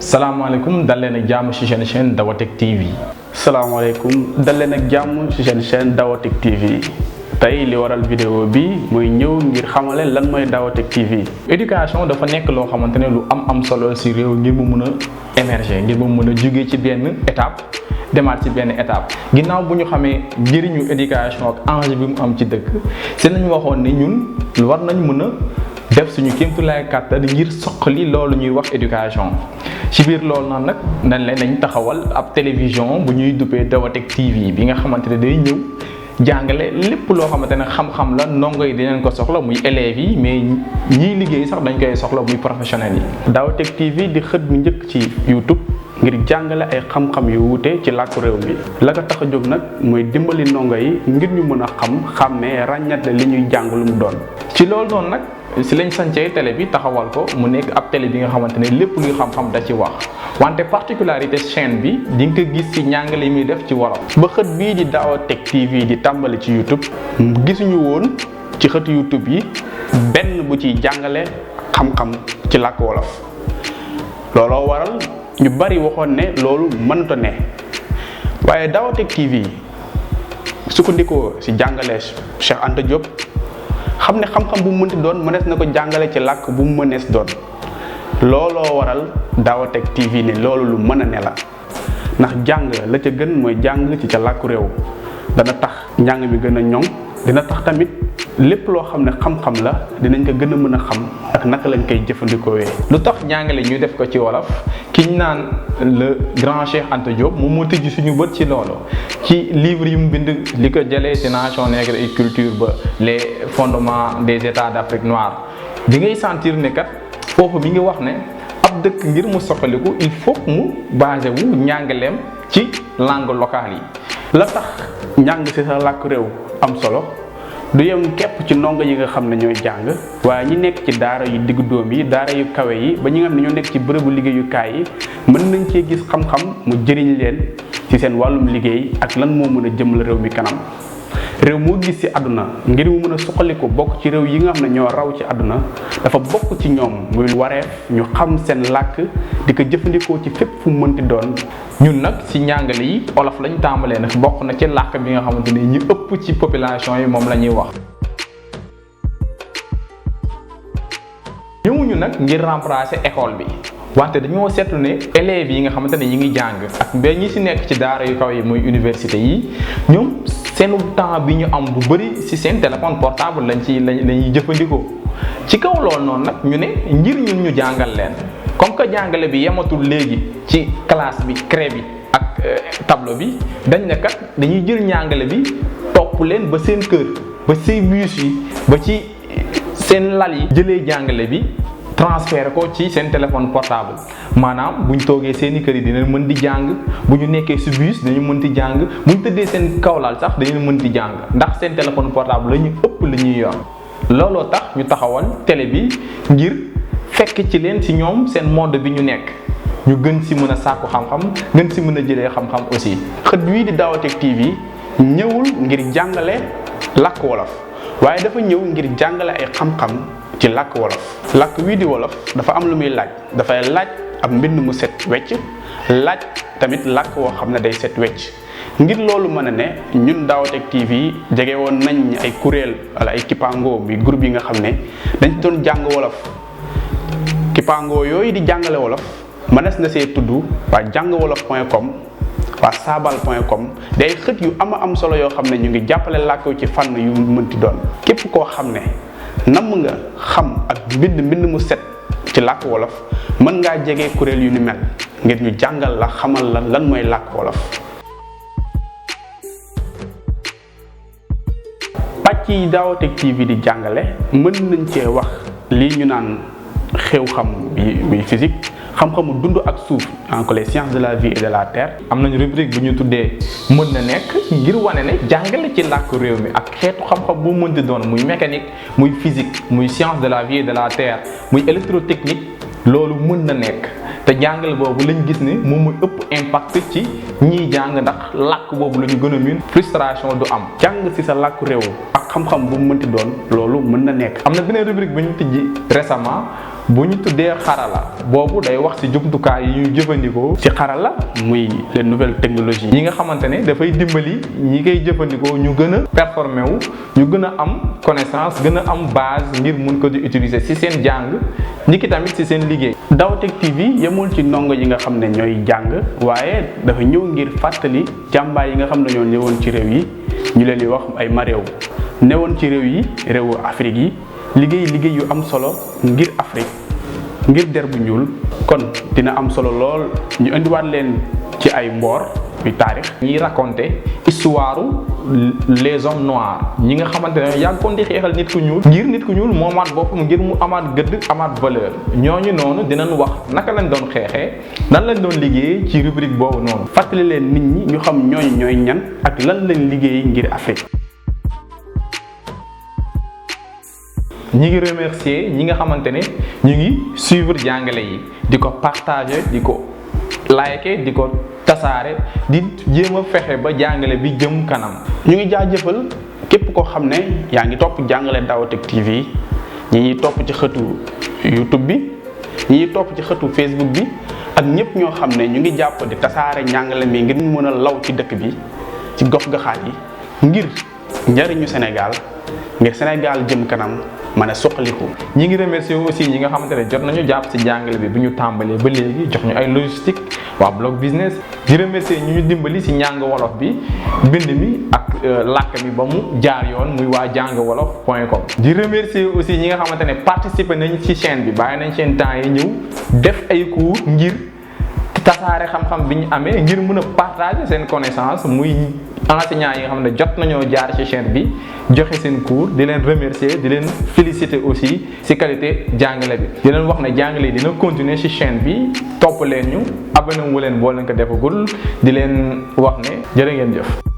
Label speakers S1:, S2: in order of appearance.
S1: salaamaaleykum dal leen ak jàmm ci seen chaîne Daawatech TV.
S2: salaamaaleykum dal leen ak jàmm ci seen chaîne Daawatech TV. tey li waral vidéo bi mooy ñëw ngir xamale lan mooy Daawatech TV.
S1: éducation dafa nekk loo xamante ne lu am solo ci réew ngir mu mën a émerger ngir mu mën a jóge ci benn étape demaat ci benn étape ginnaaw bu ñu xamee njëriñu éducation ak enjeu bi mu am ci dëkk si nañu waxoon ni ñun war nañ mën a def suñu kéemtulaay kàttan ngir soqali loolu ñuy wax éducation ci biir loolu noonu nag nañ taxawal ab télévision bu ñuy duppee Daawatech TV bi nga xamante ne day ñëw jàngale lépp loo xamante ne xam-xam la ndongo yi dinañ ko soxla muy élèves yi mais ñiy liggéey sax dañ koy soxla muy professionnels yi. Daawatech TV di xët bu njëkk ci YouTube ngir jàngale ay xam-xam yu wuute ci làkku réew mi la ko tax a jóg nag mooy dimbali ndongo yi ngir ñu mën a xàmmee ràññatle li ñuy jàng lu mu doon. ci loolu noonu nag si lañ sancee télé bi taxawal ko mu nekk ab télé bi nga xamante ne lépp luy xam-xam da ci wax wante particularité chaîne bi di nga ko gis ci njàngale yi muy def ci wolof. ba xët bii di Daawatech TV di tàmbali ci YouTube gisuñu woon ci xët YouTube yi benn bu ciy jàngale xam-xam ci làkk wolof looloo waral ñu bari waxoon ne loolu mënta ne waaye Daawatech TV sukkandikoo ci jàngale Cheikh Anta Diop xam ne xam-xam bu mu mënti doon mënees na ko jàngale ci làkk bu mu mënees doon looloo waral Daawatech TV ne loolu lu mën a ne la ndax jàng la ca gën mooy jàng ci ca làkku réew dana tax njàng mi gën a ñoŋ dina tax tamit lépp loo xam ne xam-xam la dinañ ko gën a mën a xam ak naka lañ koy jëfandikoowee. lu tax njàngale ñu def ko ci wolof kiñ naan le grand Cheikh Anta Diop moom moo tëj suñu bët ci loolu ci livre yu mu bind li ko jëlee ci nation nègre et culture ba les fondements des états d'Afrique noire di ngay sentir ne kat foofu mi ngi wax ne ab dëkk ngir mu soxaliku il faut mu basé wu njàngaleem ci langue locale yi. la tax njàng ci sa làkk réew am solo du yem képp ci ndongo yi nga xam ne ñooy jàng waaye ñi nekk ci daara yu diggu doom yi daara yu kawe yi ba ñi nga xam ne ñoo nekk ci bërëbu liggéeyukaay yi mën nañ cee gis xam-xam mu jëriñ leen ci seen wàllum liggéey ak lan moo mën a jëmal réew mi kanam. réew moo gis ci àdduna ngir mu mën a suqaliku bokk ci réew yi nga xam ne ñoo raw ci àdduna dafa bokk ci ñoom muy wareef ñu xam seen làkk di ko jëfandikoo ci fépp fu mënti doon. ñun nag ci njàngale yi olof lañ tàmbalee nag bokk na ci làkk bi nga xamante ni ñu ëpp ci population yi moom la ñuy wax. ñëwuñu nag ngir remplacer école bi wante dañoo seetlu ne élèves yi nga xamante ne ñi ngi jàng ak ba ñi ci nekk ci daara yu kaw yi muy université yi ñoom seenu temps bi ñu am bu bëri ci seen téléphone portable lañuy jëfandikoo ci kaw loolu noonu nag ñu ne ngir ñun ñu jàngal leen comme que jàngale bi yematul léegi ci classe bi craie bi ak tableau bi dañ ne kat dañuy jël njàngale bi topp leen ba seen kër ba ci bus yi ba ci seen lal yi jëlee jàngale bi transféré ko ci seen téléphone portable maanaam bu ñu toogee seen i kër yi dinañ mën di jàng bu ñu nekkee ci bus dañu mën di jàng bu ñu tëddee seen kawlal sax dañu mën di jàng ndax seen téléphone portable la ñu ëpp la ñuy yor looloo tax ñu taxawal télé bi ngir fekk ci leen ci ñoom seen monde bi ñu nekk ñu gën ci mën a sàkku xam-xam gën ci mën a jëlee xam-xam aussi.
S2: xët wii di Daawatech TV ñëwul ngir jàngale làkk wolof waaye dafa ñëw ngir jàngale ay xam-xam ci làkk wolof. làkk wii di wolof dafa am lu muy laaj dafay laaj ab mbind mu set wecc laaj tamit làkk woo xam ne day set wecc ngir loolu mën a ne ñun Daawatech TV jege woon nañ ay kuréel wala ay kippaangoo muy groupe yi nga xam ne dañ ci doon jàng wolof. kippaangoo yooyu di jàngale wolof mënees na see tudd waa jàngwolof.com waa saabal.com day xët yu am solo yoo xam ne ñu ngi jàppale làkk ci fànn yu mënti doon. képp koo xam ne namm nga xam ak mbind mu set ci làkk wolof mën ngaa jege kuréel yu ni mel ngir ñu jàngal la xamal la lan mooy làkk wolof. pàcc yi Daawatech TV di jàngale mën nañ cee wax lii ñu naan xew xam bi physique xam-xamu dund ak suuf donc les sciences de la vie et de la terre.
S1: am nañu rubrique bu ñu tuddee mën na nekk ngir wane ne jàngale ci làkku réew mi ak xeetu xam-xam bu mënti doon muy mécanique muy physique muy science de la vie et de la terre muy électrotechnique loolu mën na nekk te jàngale boobu lañ gis ne moom mooy ëpp impact ci ñiy jàng ndax làkk boobu la ñu gën a miin frustration du am.
S2: jàng ci sa làkku réew ak xam-xam bu mu mënti doon loolu mën na nekk.
S1: am na beneen rubrique bu ñu tijji récemment bu ñu tuddee xarala boobu day wax ci jumtukaay yi ñuy jëfandikoo ci xarala
S2: muy les nouvelles technologies
S1: yi nga xamante ne dafay dimbali ñi koy jëfandikoo ñu gën a performé wu ñu gën a am connaissance gën a am base ngir mun ko di utiliser ci seen jàng niki tamit ci seen liggéey.
S2: Dawtech TV yemul ci ndongo yi nga xam ne ñooy jàng waaye dafa ñëw ngir fàttali jàmbaar yi nga xam ne ñoo ñëwoon ci réew yi ñu leen di wax ay maréew newoon ci réew yi réewu Afrique yi liggéey yu am solo ngir Afrique ngir der bu ñuul kon dina am solo lool ñu indiwaat leen ci ay mboor yu taarix
S1: ñiy raconté histoire les hommes noirs ñi nga xamante ne yàggoon di xeexal nit ku ñuul ngir nit ku ñuul moomaat boppam ngir mu amaat gëdd amaat valeur ñooñu noonu dinañ wax naka lañ doon xeexee nan lañ doon liggéey ci rubrique boobu noonu
S2: fàttali leen nit ñi ñu xam ñooñu ñooy ñan ak lan lañ liggéey ngir Afrique.
S1: ñi ngi remercier ñi nga xamante ne ñu ngi suivre jàngale yi di ko partager di ko liker di ko tasaare di jéem a fexe ba jàngale bi jëm kanam.
S2: ñu ngi jaajëfal képp koo xam ne yaa ngi topp jàngale Dawtech TV ñi ñuy topp ci xëtu YouTube bi ñi ñuy topp ci xëtu Facebook bi ak ñëpp ñoo xam ne ñu ngi jàpp di tasaare njàngale mi ngir mën a law ci dëkk bi ci gox-goxaat yi ngir njariñu Sénégal ngir Sénégal jëm kanam. mën a suqaliku.
S1: ñi ngi remercier aussi ñi nga xamante ne jot nañu jàpp ci jàngale bi bu ñu tàmbalee ba léegi jox ñu ay logistique waa Block Business di remercier ñu dimbali ci njàng wolof bi bind mi ak làkk mi ba mu jaar yoon muy waa jàngwolof.com. di remercier aussi ñi nga xamante ne participer nañ ci chaîne bi bàyyi nañ seen temps yi ñëw def ay cours ngir tasaare xam-xam bi ñu amee ngir mën a partager seen connaissance muy enseignants yi nga xam ne jot nañoo jaar ci chaîne bi joxe seen cours di leen remercier di leen féliciter aussi ci qualité jàngale bi di leen wax ne jàngale dina continuer ci chaîne bi topp leen ñu abonné wu leen boo leen ko defagul di leen wax ne jërë ngeen jëf.